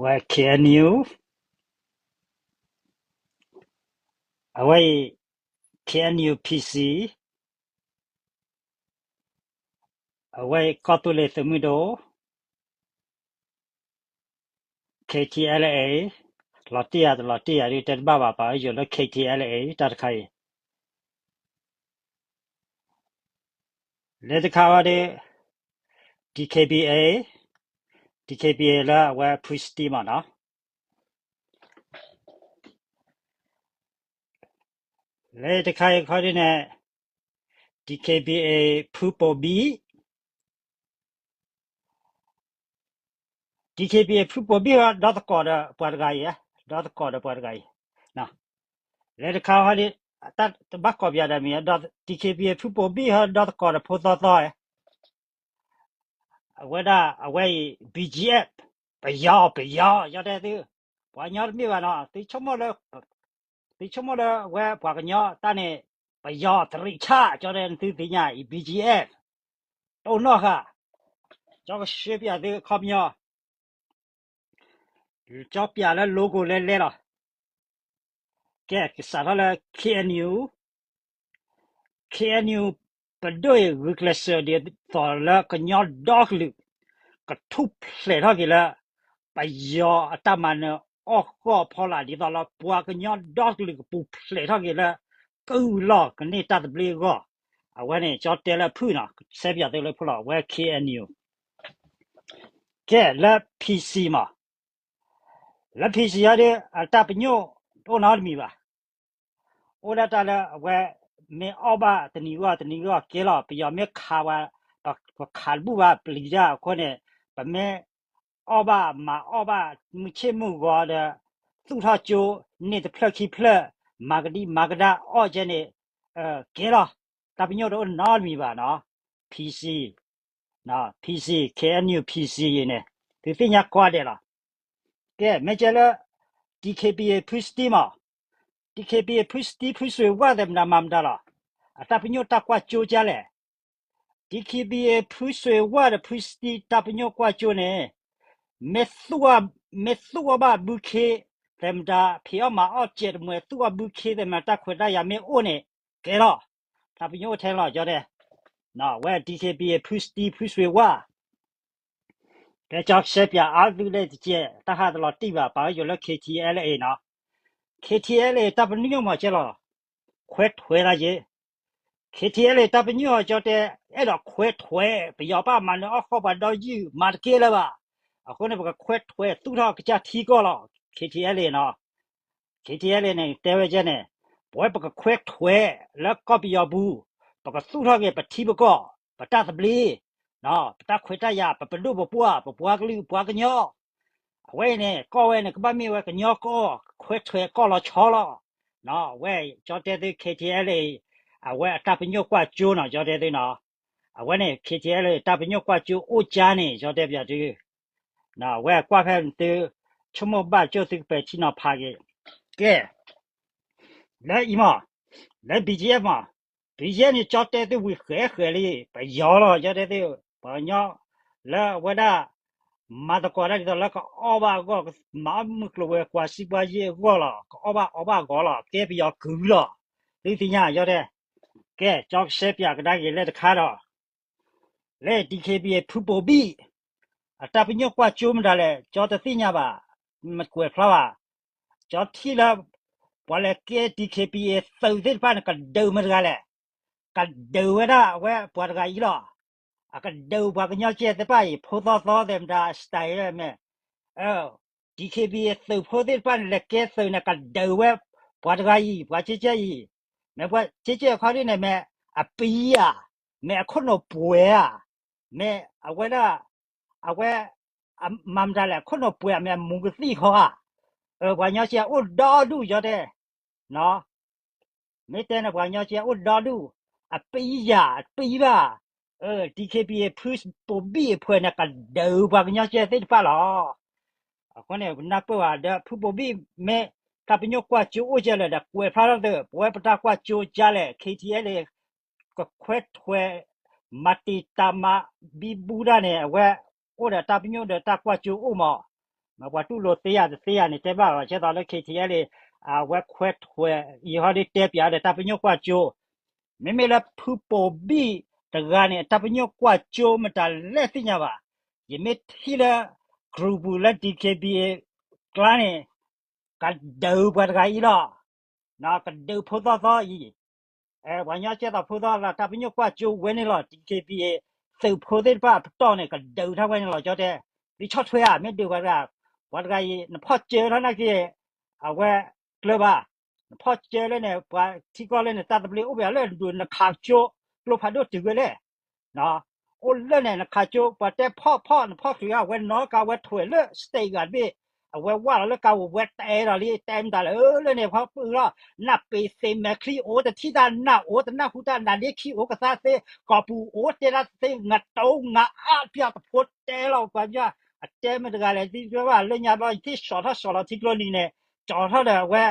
ဝဲ K N U, အဝဲအံၤ K N U P C, အဝဲအံၤကီၢ်သူလ့ၤသုးမုၢ်ဒိၣ် K T L A, လီၤတံၢ်ယၤတလီၤတံၢ်ယၤဒ်တဲတဘၣ်ဘၣ် ပာ်ဝဲယိာ်လၢ K T L A တၢ်တခါအံၤ လၢတခါဝဲဒၣ် D K B A, D K B A လၢအဝဲဖုစတံမးနီၤ, လၢတခါအံၤခီဒ်န့ၣ် D K B A ဖုပိာ်ဘံၣ်, D K B A ဖုပိာ်ဘံၣ်ဟီ ဒီသကိးဒီးပှၤတဂၤအံၤ, ဒီသကိးဒီးပှၤတဂၤအံၤ, လၢတခါဟီဒ် တၢ်တဘၣ်ကိးပယီၤဒီးမံၤ, D K B A ဖုပိာ်ဘံၣ်ဟီ ဒီသကိးဒီးဖိသီသီ, အဝဲဒၣ်အဝဲအံၤ B G F, ပယီၤ ပယီၤ ကၠီတဲသု, ပှၤကညီတမ့ၢ်ဘၣ်နီၤ, သုဆိကမိၣ်လၢ သုဆိကမိၣ်လၢအဝဲပှၤကညီတၢ်န့ၣ် ပယီၤတရံးဆၣ် ကၠီတဲသုသ့ၣ်ညါအံၤ B G F, တအိၣ်နီတဂၤ, ကၠီကရှဲပၠးသုအခီပညီ, ကၠီပၠးလၢ logo လဲလဲလီၤ. ကဲ ကစးထီၣ်လၢ K N U, K N U ပဒိၣ်အံၤဂုာ်ကျဲးစၢးဒ်သိးလၢကညီဒီကလုာ် ကထူၣ်ဖျဲးထီၣ်က့ၤလၢ ပယီၤအတၢ်မၤနၢၤအီၣ်ဃီၣ်ဖီလာ် ဒ်သိးလၢပှၤကညီဒီကလုာ်ကပူၤဖျဲးထီၣ်က့ၤလၢ ကုၢ်လီၢ်ကန့ၢ်တၢ်သဘျ့အဂီၢ်, အဝဲန့ၣ် ကၠီတဲလၢဖုၣ်နီၤ, ကဆဲပၠးသုလၢဖုၣ်လီၤ, အဝဲ K N U. ကဲ လၢ P C မး, လၢ P C ဟီဒ် အတၢ်ပညိၣ်တအိၣ်နီတမံၤဘၣ်. အိၣ်ဒၣ်တၢ်လၢအဝဲ မ့ၢ်အီၣ်ဘၣ်တနံၤဂီၢ်တနံၤဂီၢ်ကဲလီၤ, ပယီၤမ့ၢ်ခးဝဲ ပခးတဘူၣ်ဘၣ်ပျံၤတၢ်အဃိန့ၣ်, ပမ့ၢ်အီၣ်ဘၣ်မၤအီၣ်ဘၣ်မုၢ်ဆ့ၣ်မုၢ်ဂီၤဒီး သူၣ်ထီၣ်ကၠိန့ၢ်တဖျၢၣ်ခံဖျၢၣ်, မၤကဒံမၤကဒါအီၣ်ကဲန့ၣ်, ကဲလီၤ, တၢ်ပညိၣ်တအိၣ်နီတမံၤဘၣ်နီၤ, P C, P C, K N U P C အံၤန့ၣ် သုသ့ၣ်ညါကိးဂၤဒဲးလီၤ. ကဲ မ့ၢ်ကဲလၢ D K B A ဖုစတံမး, D K B A ဖုစတံ ဖုစွ့ၤဝၣ်သဲးမတၤမၤမတၤလီၤ, အတၢ်ပညိၣ်တၢ်ကွၢ်ကၠိကဲလဲၣ်. D K B A ဖုစွ့ၤဝၣ်ဒီးဖုစတံတၢ်ပညိၣ်ကွၢ်ကၠိန့ၣ်, မ့ၢ်သူၣ်, မ့ၢ်သူၣ်အီၣ်ဘၣ်ဘုခ့သဲးမတၤ, ဖံးအီၣ်မၤအီၣ်စဲးတမှဲး သူၣ်အီၣ်ဘုခ့သဲးမတၤ တၢ်ခွဲးတၢ်ယာ်မ့ၢ်အိၣ်န့ၣ် ကဲလီၤ, တၢ်ပညိၣ်အိၣ်ထဲလီၤ ကၠီတဲ, ဝဲ D K B A ဖုစတံ ဖုစွ့ၤဝၣ် ကဲ ကၠီကဆဲပၠးအါသုလၢတကဲ, တၢ်ဟးတလီၤတံၢ်ဘၣ် ပာ်ဝဲယိာ်လၢ K T L A နီၤ, K T L A တၢ်ပညိၣ်မးကဲလီၤ, ခွဲးထွဲးလၢယဲ, K T L A တၢ်ပညိၣ်အီၤ ကၠီတဲ, အဲၣ်ဒိးခွဲးထွဲး, ပယီၤဘၣ်မၤနၢၤအီၣ်ဃီၣ်ပှၤဒီယုၢ် မၤတကဲလၢၤဘၣ်, အဃိန့ၣ် ပကခွဲးထွဲးသူၣ်ထီၣ်ကစၢ်ထံကီၢ်လီၤ, K T L A နီၤ. K T L A န့ၣ် တဲဝဲကဲန့ၣ်, ပဝဲပကခွဲးထွဲးလၢကီၢ်ပယီၤပူၤ, ပကသူၣ်ထီၣ်က့ၤပထံပကီၢ်, ပတၢ်သဘျ့, ပတၢ်ခွဲးတၢ်ယာ်, ပပဒိၣ်ပပှၢ်, ပပှၤကလုာ်ပှၤကညီ, အဝဲအံၤန့ၣ် ကီၢ်ဝဲန့ၣ် ကဘၣ်မ့ၢ်ဝဲကညီကီၢ်, ခွဲးထွဲးကီၢ်လီၤဆီလီၤ. အဝဲ ကၠီတဲသု K T L A အံၤ, အဝဲအတၢ်ပညိၣ်ကွၢ်ကၠိနီၤ ကၠီတဲသုနီၤ, အဝဲန့ၣ် K T L A တၢ်ပညိၣ်ကွၢ်ကၠိအိၣ်ကၠါန့ၣ် ကၠီတဲပၠးသု ဝဲကွၢ်ဖဲသု ဆိကမိၣ်ဘၣ်ကၠိ သုကပဲာ်ထံနီၤဖးက့ၤ, ကဲ, လၢအံၤမး, လၢ B G F မး, B G F န့ၣ် ကၠီတဲသုဝံၤဃဲးဃဲးလံ, ပယီၤလီၤ ကၠီတဲသု, ပှၤကညီ, လၢအဝဲဒၣ် မၤသကိးတၢ်ဒ်သိးလၢကအီၣ်ဘၣ်အဂီၢ်, မၤအီၣ်မုၢ်ကျိၤဝဲၤကွာ် စံးပှၤယ့ၢ်အဂီၢ်လီၤ, ကအီၣ်ဘၣ်အီဘၣ်ဂီၤလီၤ, ကဲပယီၤကုၢ်လီၤ, သုသ့ၣ်ညါ ကၠီတဲ, ကဲ ကၠီကဆဲပၠးကဒါက့ၤလၢတခါဒီး လၢ D K B A ဖုပိာ်ဘံၣ် အတၢ်ပညိၣ်ကွၢ်ကၠိမတၤလဲၣ် ကၠီတသ့ၣ်ညါဘၣ်, မကွဲးဖျါဘၣ်, ကၠီထံၣ်လၢ ပှၤလဲၤကဲ D K B A သုးသ့ၣ်တဖၣ်န့ၣ် ကဒုးမတၤတဂၤလဲၣ်, ကဒုးဝဲဒၣ်အဝဲပှၤတဂၤအံၤလီၤ, အကဒုးပှၤကညီကဲသ့ၣ်တဖၣ်အံၤ ဖိသီသီသဲးမတၤ style မ့ၢ် DKBA သုးဖိသ့ၣ်တဖၣ်န့ၣ် လဲၤကဲသုးန့ၣ် ကဒုးဝဲ ပှၤတဂၤအံၤ ပှၤကဲကဲအံၤ, မ့ၢ်ပှၤကဲကဲအခီဒ်န့ၣ် မ့ၢ်အပံၤဧါ, မ့ၢ်အခိၣ်နူာ်ပှဲၤဧါ, မ့ၢ်အဝဲဒၣ် အဝဲ မၤမတၤလဲၣ် အခိၣ်နူာ်ပှဲၤ မ့ၢ်အမူကသံၣ်ဃီဧါ, ပှၤကညီကဲအိၣ်ဒီဒူၣ် ယတဲ မ့ၢ်တဲန့ၣ် ပှၤကညီကဲအိၣ်ဒီဒူၣ်, အပံၤယၤ အပံၤဘၣ်, DKBA ဖုပိာ်ဘံၣ်အဖှဲးန့ၣ် ကဒုးပှၤကညီကဲသ့ၣ်တဖၣ်လီၤ. အဃိန့ၣ် ပနၢ်ပၢၢ်ဝဲဒီး ဖုပိာ်ဘံၣ်မ့ၢ်တၢ်ပညိၣ်ကွၢ်ကၠိအိၣ်ကဲလၢာ်ဒီး ကွဲးဖျါထီၣ်သု, ပဝဲပတၢ်ကွၢ်ကၠိကလဲၣ် KTLA ကခွဲးထွဲး မၤတံာ်တာ်မၤဘံဘူတၢ်န့ၣ် အဝဲအိၣ်ဒီးတၢ်ပညိၣ်ဒီးတၢ်ကွၢ်ကၠိအိၣ်မး, မ့ၢ်ပှၤတူၢ်လိာ်သ့ဧါတသ့ဧါန့ၣ် တဲဘၣ်လီၤ. ကဲသိးလၢ ခဲထံအဲလ့ အဝဲခွဲးထွဲးအံၤဟီဒ်တဲပၠးဒီး တၢ်ပညိၣ်ကွၢ်စိ မ့မ့ၢ်လၢဖုဘိၣ်ဘံၣ်တဂၤန့ၣ် အတၢ်ပညိၣ်ကွၢ်စိမတၤလဲၣ်သ့ၣ်ညါဘၣ်. ယမ့ၢ်ထံၣ်လၢ group လၢ D K B A ကျါန့ၣ် ကဒုးပှၤတဂၤအံၤလီၤ. ကဒုးဖိသီသီအံၤ, ပှၤညီကဲသိးဖိသီလၢတၢ်ပညိၣ်ကွၢ်စိဝဲန့ၣ်လီၤ. D K B A သုးဖိသ့ၣ်တဖၣ်အပတီၢ်န့ၣ် ကဒုးထီၣ်ဝဲန့ၣ်လီၤ. ကၠီတဲ သုဆီၣ်ထွဲဧါ, မ့ၢ်ဒုးပှၤတဂၤ, ပှၤတဂၤအံၤ နဖီၣ်စၢထီၣ်နာ်က့ၤ အဝဲကျၢၤဘၣ်, နဖီၣ်စၢလၢန့ၣ် ပှၤထံကီၢ်လၢန့ၣ် တၢ်သဘျ့အိၣ်ပယီၤလၢဒုးနခးစိ ကျိဖးဒိၣ်တုၤဝဲလဲၣ် အိၣ်လၢန့ၣ် နခးစိ ပှၤတဲဖီၣ်ဖီၣ် နဖီၣ်ချုးအဝဲနီၢ်ကါဝဲထွဲးလၢ state ဂၤတဘ့ၣ်, အဝဲဝၢ်လီၤလၢကါဝဲတဲဒီးလံ တဲမတၤလဲၣ်လၢန့ၣ် ဖီၣ်ပုၢ်လီၤ, နၢ်ပ့ၤသ့မဲာ်ချံအိၣ်တထံၣ်တၢ် နၢ်အိၣ်တနၢ်ဟူတၢ် နါဒ့ခံအိၣ်ကသါသ့ ကီၢ်ပူၤအိၣ်တဲတၢ်သ့ ငတိငအါပျီတဖိတဲလီၤ ပှၤ အတဲမ့ၢ်တဂၤလဲၣ် သံကွဲဘၣ်လၢညါဘျီ ယထံၣ်စီၤထီၣ်စီၤလီၤထံကျိနံၤန့ၣ် ကၠီထီၣ်ဒီးအဝဲ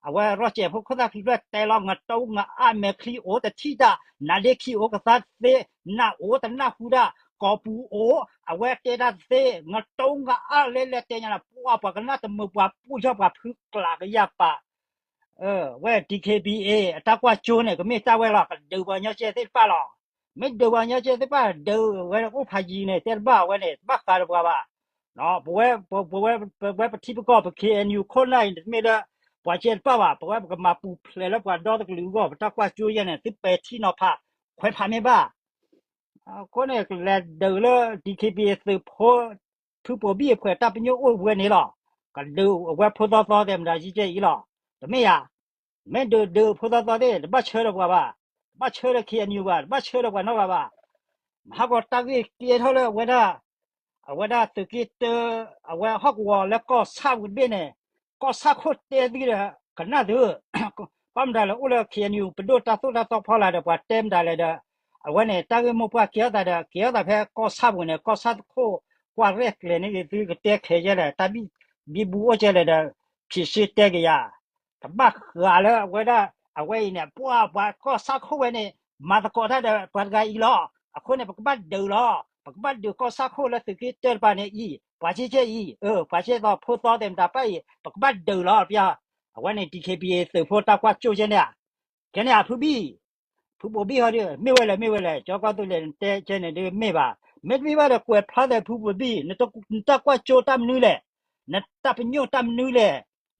အဝဲရီၣ်စဲးဖိခိၣ်သၣ်ခံဖျၢၣ်တဲလီၤ ငတိငအါမဲာ်ချံအိၣ်တထံၣ်တၢ် နါဒ့ခံအိၣ်ကသါသ့ နၢ်အိၣ်တနၢ်ဟူတၢ် ကီၢ်ပူၤအိၣ် အဝဲတဲတၢ်သ့ ငတိငအါလဲၤလဲၤတဲညါလီၤ ပှၤပှၤကနၣ်တမုာ်ပှၤပူၢ်ထီၣ်ပှၤဖုကျးကယၢ်ပာ် ဝဲ D K B A အတၢ်ကွၢ်စိန့ၣ် ကမ့ၢ်တၢ်ဝဲလီၤ ကဒုးပှၤကညီကဲသ့ၣ်တဖၣ်လီၤ. မ့ၢ်ဒုးပှၤကညီကဲသ့ၣ်တဖၣ် ဒုးဝဲအိၣ်ဖးယံၤန့ၣ် တဲတဘၣ်ဝဲန့ၣ် တဘၣ်ဃးဒီးပှၤဘၣ်. ပဝဲ ပဝဲ ပဝဲပထံပကီၢ် ပ K N U ခိၣ်နၢ်အံၤ တမ့ၢ်လၢ ပှၤကဲတဖၣ်ဘၣ် ပဝဲပကမၤပူၤဖျဲးလၢပှၤဒီတကလုာ်အဂီၢ် ပတၢ်ကွၢ်စိယဲန့ၣ် သုပဲာ်ထံနီၤဖး ခွဲးဖးမ့ၢ်ဘၣ် အဃိန့ၣ် ကလဲၤဒုးလၢ D K B A သုးဖိ ဖုဘိၣ်ဘံၣ်အဖှဲးတၢ်ပညိၣ်အိၣ်ဝဲန့ၣ်လီၤ. ကဒုးအဝဲဖိသီသီသဲးမတၤကဲကဲအံၤလီၤ. တမ့ၢ်ယၤ, မ့ၢ်ဒုးဒုးဖိသီသီသ့ၣ် တဘၣ်ဆၢဒီးပှၤဘၣ်, တဘၣ်ဆၢဒီး K N U ဘၣ်, တဘၣ်ဆၢဒီးပှၤနီတဂၤဘၣ်. မဟါကီတၢ်ဂ့ၢ်ကဲထီၣ်လၢအဝဲဒၣ် အဝဲဒၣ်သုးက့တၢ အဝဲဟီၣ်ကဝီၤလၢကီၢ်ဆၣ်ပူၤတဘ့ၣ်န့ၣ် ကီၢ်ဆၣ်ခိၣ်တဲသုဒီး ကနၣ်သု ဘၣ်မတၤလဲၣ် အိၣ်လၢ K N U ပဒိၣ်တၢ်သိၣ်တၢ်သီဖီလာ်ဒီး ပှၤတဲမတၤလဲၣ်ဒီး အဝဲန့ၣ် တၢ်ဂ့ၢ်မိၢ်ပှၢ်ကဲထီၣ်သးဒီး ကဲထီၣ်သးဖဲကီၢ်ဆၣ်ပူၤန့ၣ် ကီၢ်ဆၣ်ခိၣ်ကွၢ်ရဲၣ်ကျဲၤန့ၣ်ဂ့ၤ သုကတဲခဲးယဲလဲၣ် တၢ်ဘံၣ်ဘံဘူအိၣ်ကဲလဲၣ်ဒီး ဖံးစ့တဲကယၤ တဘၣ်ဃးလၢအဝဲဒၣ် အဝဲအံၤန့ၣ် ပှၤပှၤကီၢ်ဆၣ်ခိၣ်ဝဲန့ၣ် မၤသကိးတၢ်ဒီးပှၤတဂၤအံၤလီၤ. အဃိန့ၣ် ပကဘၣ်ဒုးလီၤ. ပကဘၣ်ဒုးကီၢ်ဆၣ်ခိၣ်လၢသုးက့တၢတပၤန့ၣ်အံၤ ပှၤကဲကဲအံၤ ပှၤကဲသိးဖိသီသဲးမတၤပၣ်အံၤ ပကဘၣ်ဒုးလီၤ ပျီ အဝဲန့ၣ် D K B A သုးဖိတၢ်ကွၢ်စိကဲန့ၣ်ဧါ ကဲန့ၣ်ဧါ ဖုဘံၣ် ဖုဘိၣ်ဘံၣ်ဟီဒီး မ့ၢ်ဝဲလဲၣ် မ့ၢ်ဝဲလဲၣ် ကၠီကီၢ်သူလ့ၤနတဲကဲန့ၣ်ဒ်မ့ၢ်ဘၣ်. မ့တမ့ၢ်ဘၣ်ဒီး ကွဲးဖျါသဲးဖုဘိၣ်ဘံၣ် နတၢ်ကွၢ်စိတၢ်မနုၤလဲၣ်, နတၢ်ပညိၣ်တၢ်မနုၤလဲၣ်,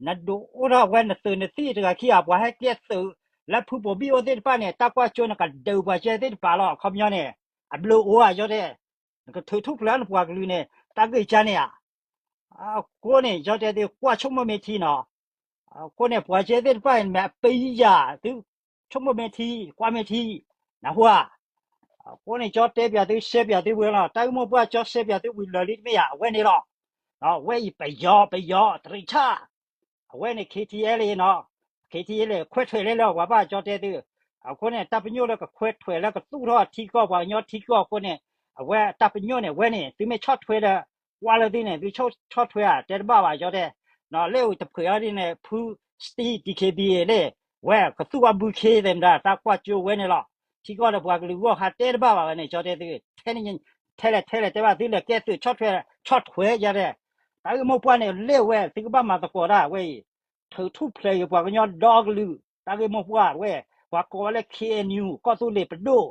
နဒုးအိၣ်ထီၣ်ဝဲနသုးနသံၣ်တဂၤခံဂၤ ပှၤဟဲကဲသုး လၢဖုဘိၣ်ဘံၣ်အိၣ်သ့ၣ်တဖၣ်န့ၣ် တၢ်ကွၢ်စိနကဒုးပှၤကဲသ့ၣ်တဖၣ်လီၤ အခီပညီန့ၣ် အဘျုးအိၣ်ဧါ ကၠီတဲ နကထုးထူၣ်ဖျဲးနပှၤကလုာ်န့ၣ် တၢ်ဂ့ၢ်ကါန့ၣ်ဧါ အဃိန့ၣ် ကၠီတဲသုကွၢ်ဆိကမိၣ်မ့ၢ်ထံနီၤ, အဃိန့ၣ် ပှၤကဲသ့ၣ်တဖၣ်အံၤမ့ၢ်အပယၤသု ဆိကမိၣ်မ့ၢ်ထံ ကွၢ်မ့ၢ်ထံ, နၢ်ဟူဧါ, အဃိန့ၣ် ကၠီတဲပၠးသု ရှဲပၠးသုဝံၤလီၤ တၢ်ဂ့ၢ်မိၢ်ပှၢ်ကၠီရှဲပၠးသုဝံၤလၢာ်လံတမ့ၢ်ဧါ အဝဲန့ၣ်လီၤ, ဝဲအံၤပယီၤ ပယီၤ တရံးဆၣ် အဝဲန့ၣ် K T L နီၤ, K T L ခွဲးထွဲးလဲၣ်လၢပှၤဘၣ်ကၠီတဲသု, အဃိန့ၣ် တၢ်ပညိၣ်လၢကခွဲးထွဲးလၢကသူၣ်ထီၣ်ထံကီၢ်ပှၤကညီထံကီၢ်အဃိန့ၣ်, အဝဲတၢ်ပညိၣ်န့ၣ် အဝဲန့ၣ် သုမ့ၢ်ဆီၣ်ထွဲဒီး ကွၢ်လၢသုန့ၣ် သုဆီၣ်ထွဲဧါ တဲတဘၣ်ဘၣ်ကၠီတဲ, လၢအတဖှဲးအီၤဒ်န့ၣ် ဖု Steve D K B A န့ၣ် ဝဲကသူၣ်အီၤဘုခ့သဲးမတၤ တၢ်ကွၢ်ကၠိဝဲန့ၣ်လီၤ, ထံကီၢ်ဒီးပှၤကလုာ်ဂီၢ်ဟးတဲတဘၣ်ဘၣ်ဝဲန့ၣ် ကၠီတဲသု, ထဲလဲၣ်ထဲလဲၣ်တဲဘၣ်သုလဲၤကဲသုးဆီၣ်ထွဲ ဆီၣ်ထွဲယါတဲ, တၢ်ဂ့ၢ်မိၢ်ပှၢ်န့ၣ် လၢဝဲ သုကဘၣ်မၤသကိးတၢ်ဝဲအံၤ, ထုးထူၣ်ဖျဲးဂ့ၤပှၤကညီဒီကလုာ် တၢ်ဂ့ၢ်မိၢ်ပှၢ်ဝဲ, ပှၤကိးဝဲလၢ K N U ကီၢ်သူလ့ၤပဒိၣ်,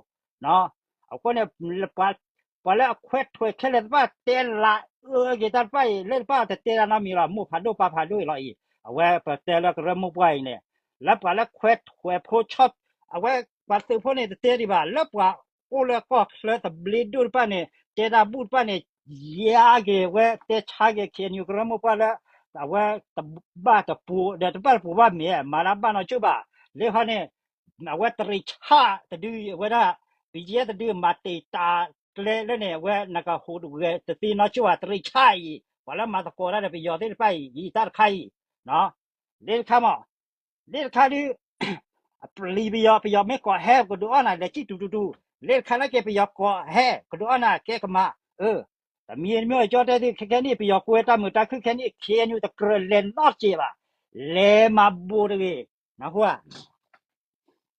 အဃိန့ၣ် ပှၤလၢအခွဲးထွဲးခဲလၢာ်တဖၣ်တဲလးအၢက့ၤတၢ်တဖၣ်အံၤ လၢတဖၣ်တတဲတၢ်နီတမံၤလီၤ မိၢ်ဖးဒိၣ်ပၢ်ဖးဒိၣ်အံၤလီၤအံၤ, အဝဲပတဲလၢကရၢမိၢ်ပှၢ်အံၤန့ၣ်, လၢပှၤလၢခွဲးထွဲးဖိဆီၣ်, အဝဲပှၤသုးဖိန့ၣ်တတဲဒံးဘၣ် လၢပှၤအိၣ်လၢကီၢ်ချၢသဘျ့ဒိၣ်တဖၣ်န့ၣ် တဲတၢ်ဘူၣ်တဖၣ်န့ၣ်, ယါက့ၤဝဲတဲဆါက့ၤ K N U ကရၢမိၢ်ပှၢ်လၢ အဝဲတဘၣ်တပူၤဒီးတဘၣ်တပူၤဘၣ်မ့ၢ် မၤတၢ်ဘၣ်နီတကၠိၢ်ဘၣ်, လၢဟီန့ၣ် အဝဲတရံးဆၣ်တဒုအံၤ အဝဲဒၣ် ဘံယဲတဒုမၤတ့ၢ်တၢ်ကျဲလၢန့ၣ် အဝဲနကဟူးတဂဲၤတသ့နီတကၠိၢ်ဘၣ် တရံးဆၣ်အံၤ ပှၤလၢမၤသကိးတၢ်ဒီးပယီၤသ့ၣ်တဖၣ်အံၤ ယံာ်တၢ်တခါအံၤ, လၢတခါမး, လၢတခါဒုး အပျံၤပယီၤ ပယီၤမ့ၢ်ကိးဟဲကဒုးအီၣ်နၤ လဲၤကံၣ်တူတူတူ, လၢတခါနာ်က့ ပယီၤကိးဟဲကဒုးအီၣ်နၤ ကဲကမၤ, တမံၤတမံၤကၠီတဲသု ခဲခဲနံၣ် ပယီၤကွဲတၢ်မုာ်တၢ်ခုၣ်ခဲနံၣ် K N U တကြၢးလဲၤနီတစဲးဘၣ်, လဲၤမၤဘိးတဂ့ၤ, နၢ်ဟူဧါ,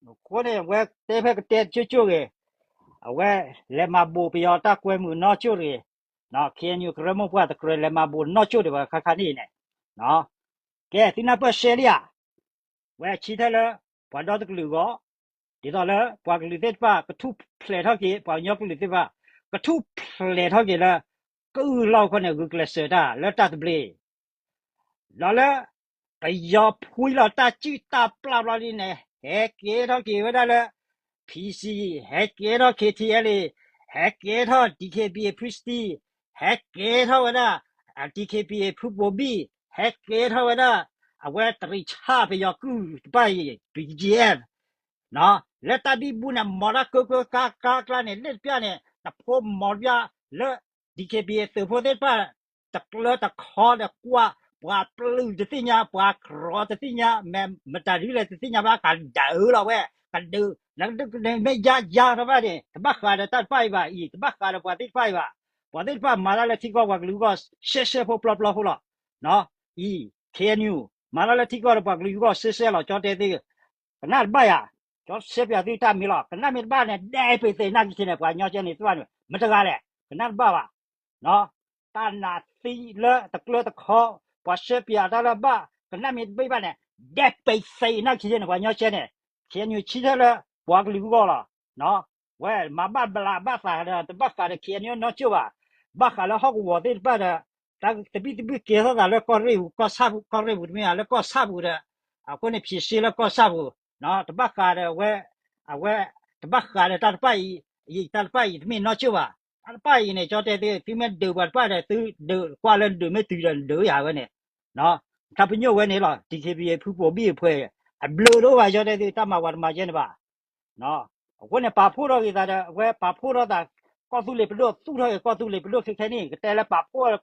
အဃိန့ၣ် အဝဲတဲဖဲကတဲတကၠိၢ်ကၠိၢ်ဂ့ၤ, အဝဲလဲၤမၤဘိးပယီၤတၢ်ကွဲမုာ်နီတကၠိၢ်တဂ့ၤ, KNU ကရၢမိၢ်ပှၢ်တကြၢးလဲၤမၤဘူးနီၢ်ကၠိၣ်ဒံးဘၣ်ခါခါန့ၣ်န့ၣ်, ကဲသုနၢ်ပၢၢ်ရှဲလံဧါ, ဝဲဆံထဲလၢ ပှၤဒီတကလုာ်အဂီၢ်, ဒ်သိးလၢပှၤကလုာ်သ့ၣ်တဖၣ်ကထူၣ်ဖျဲးထီၣ်က့ၤ ပှၤကညီကလုာ်သ့ၣ်တဖၣ်, ကထူၣ်ဖျဲးထီၣ်က့ၤလၢ ကအုၣ်လီၢ်အဃိန့ၣ် ဂုာ်ကျဲးစၢးတၢ်လၢတၢ်သဘျ့ ဒီးလၢ ပယီၤဖှံလီၤတၢ်စုၣ်တၢ်ပျၢ်ဘျီလံန့ၣ် ဟဲကဲထီၣ်က့ၤဝဲဒၣ်လၢ PC, ဟဲကဲထီၣ် KTLA, ဟဲကဲထီၣ် DKBA ဖုစတံ, ဟဲကဲထီၣ်ဝဲဒၣ် DKBA ဖုဘိဘံၣ်, ဟဲကဲထီၣ်ဝဲဒၣ် အဝဲတရံးဆၣ်ပယီၤကုၢ်တဖၣ်အံၤ BGF လၢတၢ်ဘံဘူန့ၣ် မၤတၢ်ကၢကၢကါကါကျါန့ၣ် လ့ၣ်တပျၢ်န့ၣ် တဖိမၤတပျၢ်လၢ DKBA သုးဖိသ့ၣ်တဖၣ် တကျၢတခီဒီးကွၢ် ပှၤပျုၢ်တသ့ၣ်ညါ ပှၤကြီတသ့ၣ်ညါ မ့ၢ်မတၤဒ်လဲၣ်တသ့ၣ်ညါဘၣ် ကဒုးလီၤဝဲ ကဒုး နမ့ၢ်ယါယါထီၣ်ဘၣ်န့ၣ် တဘၣ်ဃးဒီးတၢ်တဖၣ်အံၤဘၣ်အံၤ တဘၣ်ဃးဒီးပှၤသ့ၣ်တဖၣ်အံၤဘၣ်, ပှၤသ့ၣ်တဖၣ်မၤတၢ်လၢထံကီၢ်ပှၤကလုာ်အဂီၢ် ရှဲရှဲဖိပျီပျီဖိလီၤ. အံၤ KNU မၤတၢ်လၢထံကီၢ်ဒီးပှၤကလုာ်အဂီၢ်ရှဲရှဲလီၤ ကၠီတဲသု ကနၣ်တဘၣ်ယၤ, ကၠီရှဲပၠးသုတၢ်မံၤလီၤ ကနၣ်မ့ၢ်တဘၣ်န့ၣ် ဒဲးပ့ၤသ့ၣ်နာ်က့ၤန့ၣ် ပှၤကညီကဲန့ၣ်သ့ၣ်တဖၣ်န့ၣ် မတဂၤလဲၣ် ကနၣ်တဘၣ်ဘၣ် တၢ်နာ်သံလၢတကျၢတခီ ပှၤရှဲပၠးတၢ်လၢဘၣ် ကနၣ်မ့ၢ်တဘၣ်ဘၣ်န့ၣ် ဒဲးပ့ၤသ့ၣ်နာ်က့ၤန့ၣ် ပှၤကညီကဲန့ၣ် KNU ဆံထဲလၢ ပှၤကလုာ်အဂီၢ်လီၤ. ဝဲမၤဘၣ်ဘျးဘၣ်သးဒီး တဘၣ်ဃးဒီး KNU နီၢ်ကၠိၣ်ဘၣ်, ဘၣ်ဃးလၢဟီၣ်ကဝီၤသ့ၣ်တဖၣ်ဒီး တၢ်သဘံၣ်သဘုၣ်ကဲထီၣ်သးလၢကီၢ်ရ့ၣ်ပူၤ ကီၢ်ဆၣ်ပူၤ ကီၢ်ရ့ၣ်ပူၤတမ့ၢ်ဧါ လၢကီၢ်ဆၣ်ပူၤဒီး အဃိန့ၣ် ဖြေရှင်းလၢကီၢ်ဆၣ်ပူၤ တဘၣ်ဃးဒီးဝဲ အဝဲ တဘၣ်ဃးဒီးတၢ်တဖၣ်အံၤ အံၤတၢ်တဖၣ်အံၤတမ့ၢ်နီၢ်ကၠိၣ်ဘၣ်, တၢ်တဖၣ်အံၤန့ၣ် ကၠီတဲသု သုမ့ၢ်ဒုးပှၤတဖၣ်ဒီး သုဒုးကွၢ်လၢဒုးမ့ၢ်တုၤဒီးဒုးယၤဝဲန့ၣ် တၢ်ပညိၣ်ဝဲန့ၣ်လီၤ DKBA ဖုဘိဘံၣ်အဖှဲး အဘျုးတအိၣ်ဘၣ် ကၠီတဲသု တၢ်မၤပှၤတမၤကဲန့ၣ်ဘၣ် အဃိန့ၣ် ပာ်ဖှိၣ်ထီၣ်က့ၤသးဒီး အဝဲပာ်ဖှိၣ်ထီၣ်သး ကီၢ်သူလ့ၤပဒိၣ် သူၣ်ထီၣ်က့ၤကီၢ်သူလ့ၤပဒိၣ်ခဲခဲန့ၣ် ကတဲလၢပာ်ဖှိၣ်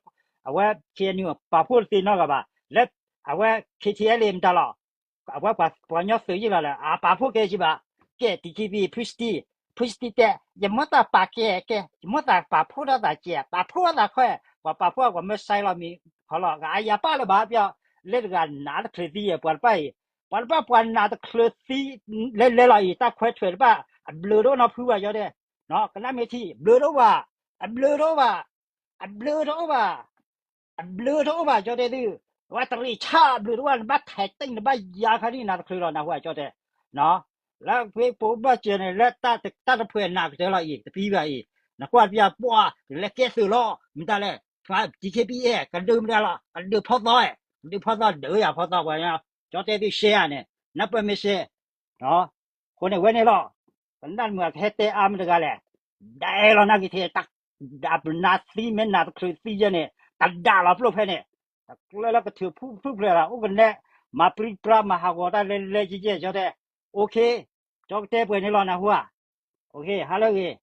အဝဲ KNU ပာ်ဖှိၣ်တသ့နီတဂၤဘၣ် လၢ အဝဲ KTLA မတၤလီၤ အဝဲပှၤကညီသုးယံာ်လီၤလၢ အပာ်ဖှိၣ်ကဲက့ၤဘၣ် ကဲ DKBA ဖုစတံ ဖုစတံတဲ ယမိၣ်သးပာ်ကဲ ကဲ ယမိၣ်သးပာ်ဖှိၣ်ထီၣ်သးကဲ ပာ်ဖှိၣ်ထီၣ်သးခွဲး ပှၤပာ်ဖှိၣ်ပှၤမၢစဲလီၤမံၤ ခီလီၤ အယၤပၣ်လၢၤဘၣ်ပျီ လၢတဂၤနာ်တချုးသံ ပှၤတဖၣ်အံၤ ပှၤတဖၣ်ပှၤနာ်တချုးသံ လဲၤလဲၤလီၤအံၤ တၢ်ခွဲးထွဲးတဖၣ် အဘျုးတအိၣ်နီတဖုဘၣ် ကၠီတဲ ကနၣ်မ့ၢ်ထံ ဘျုးတအိၣ်ဘၣ် အဘျုးတအိၣ်ဘၣ် အဘျုးတအိၣ်ဘၣ် အဘျုးတအိၣ်ဘၣ် ကၠီတဲသု အဝဲတရံးဆၣ်အဘျုးတအိၣ်ဘၣ် နဘၣ်ထဲးတ့ၢ်နဘၣ်ယါခါန့ၣ် နၤတချုးလီၤ နၢ်ဟူဧါ ကၠီတဲ လၢဝ့ၢ်ပိဘၣ်စၢၤန့ၣ် လၢတၢ်တဖှဲးနာ်ကတၢၢ်လီၤအံၤ တပံဘၣ်အံၤ နကွၢ်တပျၢ်ပှၢ် လဲၤကဲသုးလီၤ မတၤလဲၣ် DKBA ကဒုးမတၤလီၤ ကဒုးဖီသီ ကဒုးဖီသီ ဒုးယၤဖီသီပှၤ ကၠီတဲသုရှဲဧါန့ၣ် နၢ်ပၢၢ်မ့ၢ်ရှဲ အဃိန့ၣ်ဝဲန့ၣ်လီၤ ကနၣ်မုာ်ကဟဲတဲအါမတဂၤလဲၣ် ဒဲးလီၤနာ်က့ၤထဲ တၢ်နာ်သံမ့ၢ်နာ်တချုးသံယဲန့ၣ် တဒၣ်လီၤပျိၢ်ဖဲန့ၣ် တကျၢလၢကထုးဖုၣ်ဖုၣ်ဖျဲးလီၤ အိၣ်ကနဲ မၤပြံပြါမၤဟးဂီၤတၢ်လဲၤလဲၤယဲၢ်ယဲၢ် ကၠီတဲ OK ကၠီကတဲပှဲၤန့ၣ်လီၤ နၢ်ဟူဧါ OK ဟါလၢအဂ့ၤ